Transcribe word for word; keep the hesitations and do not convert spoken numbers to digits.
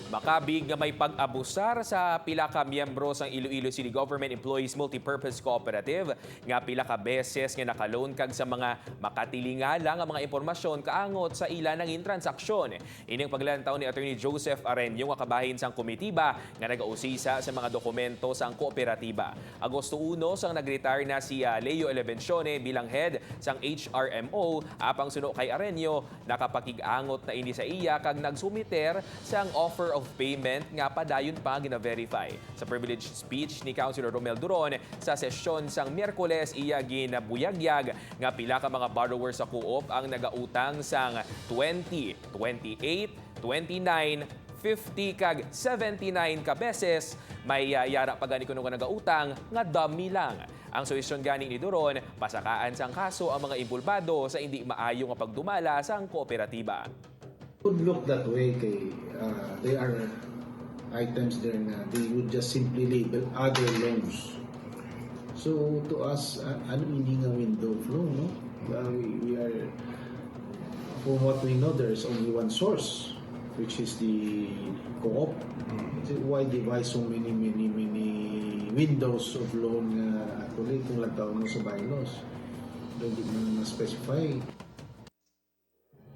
Makabig nga may pag-abusar sa pila ka miyembro sang Iloilo City Government Employees Multipurpose Cooperative nga pila ka beses nga naka-loan kag sa mga makatilingala nga mga impormasyon kaangot sa ila nangin transaksyon. Ining paglantaw ni Attorney Joseph Areño nga kabahin sang komitiba nga nagausisa sa mga dokumento sang kooperatiba. Agosto uno sang nag-retire na si ah, Leo Elevencione bilang head sang H R M O, apang suno kay Areño, nakapakig-angot na ini sa iya kag nagsumiter sang offer of payment nga padayon pa gina-verify. Sa privilege speech ni Councilor Romel Duron sa sesyon sang Miyerkules, iya ginabuyagyag nga pila ka mga borrowers sa co-op ang nagautang sang twenty, twenty-eight, twenty-nine, fifty kag seventy-nine ka beses. May ah, yara pa gani kuno nga nagautang nga dami lang. Ang suhestyon gani ni Duron, pasakaan sang kaso ang mga inbolbado sa indi maayo nga pagdumala sang kooperatiba. Could look that way kay uh, they are items there na they would just simply label other loans. So to us, uh, ano ini nga window of loan, no? Uh, we, we are, from what we know, there is only one source, which is the co-op. So why devise so many, many, many windows of loan nga actually kung lagtaw mo sa bylaws, hindi man na-specify.